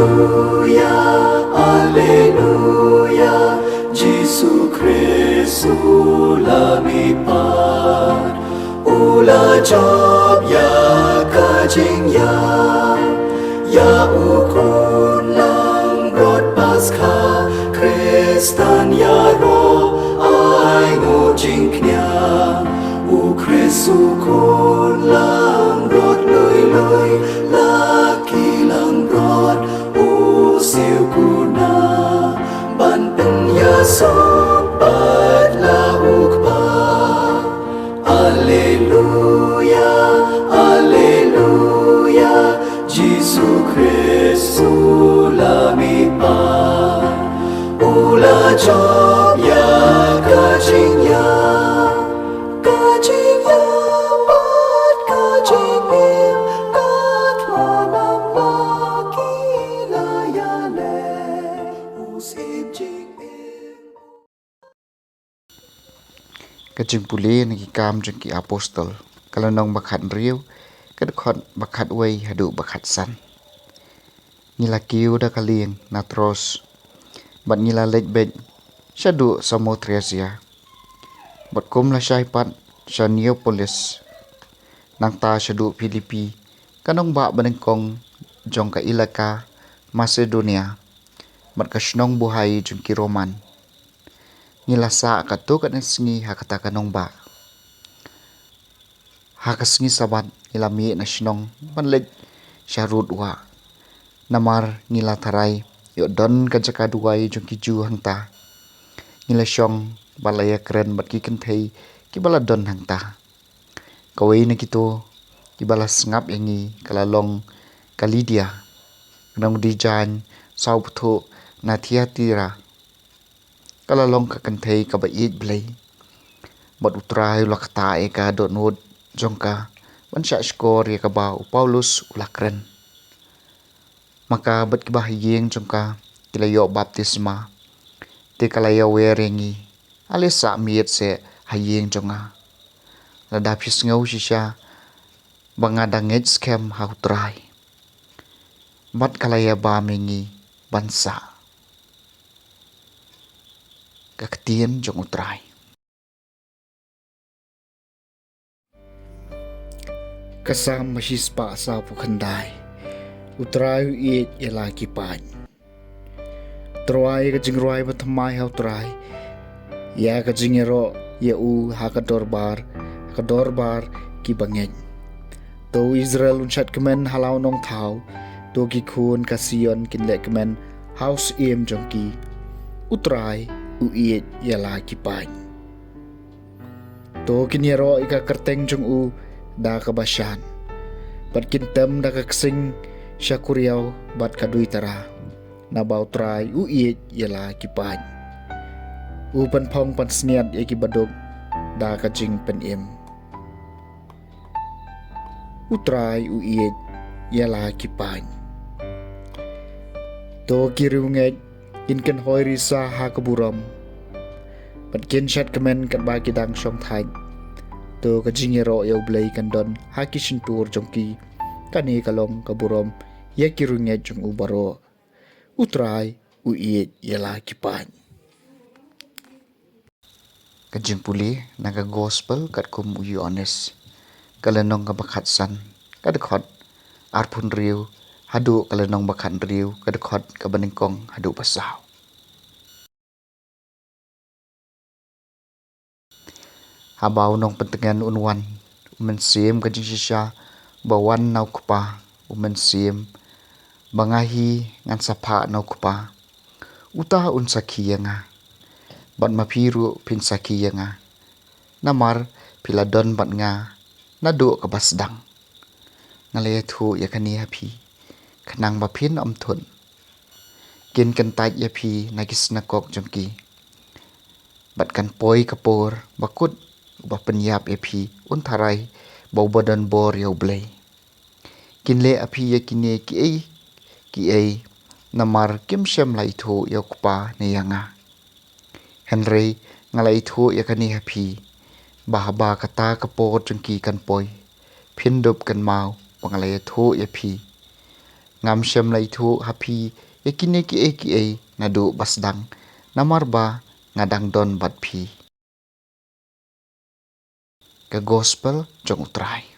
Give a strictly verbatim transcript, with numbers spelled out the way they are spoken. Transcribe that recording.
Alleluia, Alleluia, Jisu Khrist u la mihpat, u la jop ïa ka jingïap, ïa u khun langbrot Paskha, Khristan ïaroh ai nguh jingkñia, u Khrist u khun langbrot lui lui, la ki langbrot u siew kuna, ban pynïasoh bad la u Kpa. Alleluia, Alleluia, Jisu Khrist u la mihpat, u la jop ïa ka jingïap, ka jingïap bad ka jingim, ka thngan bad ki la ïaleh, u Syiem jingim. Ka jingpule na Ki Kam jong ki Apostol, ka lynnong ba khathynriew, ka dkhot ba khatwei haduh ba khatsan. Ngi la kiew da ka lieng na Troas, bad ngi la leit beit shaduh Samothrasia, bad kum la shai pat sha Neapolis, nangta shaduh Philippi, ka nongbah banyngkong jong ka ilaka Masedonia, bad ka shnong buhai jong ki Roman. Ngi la sah katto katne sngi ha kata ka nongbah. Ha ka sngi Sabbath ngi la mih na shnong ban leit sha Rud wah. Namar ngi la tharai ïoh don ka jaka duwai jong ki Jiw hangta. Ngi la shong bad la ïakren bad ki kynthei kiba la don hangta. Kawei na kito kiba la sngap ïa ngi ka la long ka Lidia, ka nongdie jaiñ sawpynthup na Thiatira. Ka la long ka kynthei kaba ïeit Blei, bad U Trai u la ktah ïa ka dohnud jong ka ban shahshkor ïa kaba u Paulus u la kren. Ma ka bad kiba ha ïing jong ka ki la ïoh baptisma, te ka la ïawer ïa ngi, ale sah miet seh ha ïing jong nga. Lada phi sngew shisha ba nga dang ngeit skhem ha U Trai, bad ka la ïabam ïa ngi ban sah. Ka ktien jong U Trai. Ka Salm ba shispah sawphew khyndai. U Trai u ïeit ïa la ki paid. Tyrwa ïa ka jingrwai ba thymmai ha U Trai, ïa ka jingïaroh ïa u ha ka dorbar, ha ka dorbar kiba ngeit. To u Israel un shad kmen ha la u nongthaw, to ki khun ka Sion kin leh kmen ha u syiem jong ki. U Trai u ïeit ïa la ki paid. To kin ïaroh ïa ka kyrteng jong u da kaba shad, bad kin tem da ka ksing shakuriaw bad ka duitara. Naba U Trai u ïeit ïa la ki paid. U pynphong pansngiat ïa kiba duk da ka jingpynim. U Trai u ïeit ïa la ki paid. To ki riewngeit kin kynhoi risa ha ka burom, bad kin shad kmen katba ki dang shong thait. To ka jingïaroh ïa U Blei kan don ha ki shyntur jong ki. Kane ka long ka burom ïa ki riewngeit jong u baroh. U Trai u ïeit ïa la ki paid. Ka jingpule na ka Gospel katkum u Ïoannis, ka lynnong kaba khatsan, ka dkhot arphew hynriew haduh ka lynnong ba khathynriew, ka dkhot kaba nyngkong haduh ba saw. Haba u nongpyntngen un wan, u Mynsiem ka jingshisha ba wan na u Kpa, u Mynsiem ba nga hi ngan sa phah na u Kpa, uta un sakhi ïa nga. Bad ma phi ruh phin sakhi ïa nga, namar phi la don bad nga naduh kaba sdang. Nga la ïathuh ïa kane ha phi khnang ba phin ym thut. Kin kyntait ïa phi na ki synagog jong ki, bad kan poi ka por ba kut uba pynïap ïa phi un tharai ba uba don bor ïa U Blei. Kin leh ha phi ïa kine kiei kiei namar kim shym la ithuh ïa u Kpa ne ïa nga. Hynrei nga la ithuh ïa kane ha phi, ba haba kata ka por jong ki kan poi, phin dup kynmaw ba nga la ïathuh ïa phi. Ngam shym la ithuh ha phi ïa kine kiei kiei naduh ba sdang, namar ba nga dang don bad phi. Ka Gospel jong U Trai.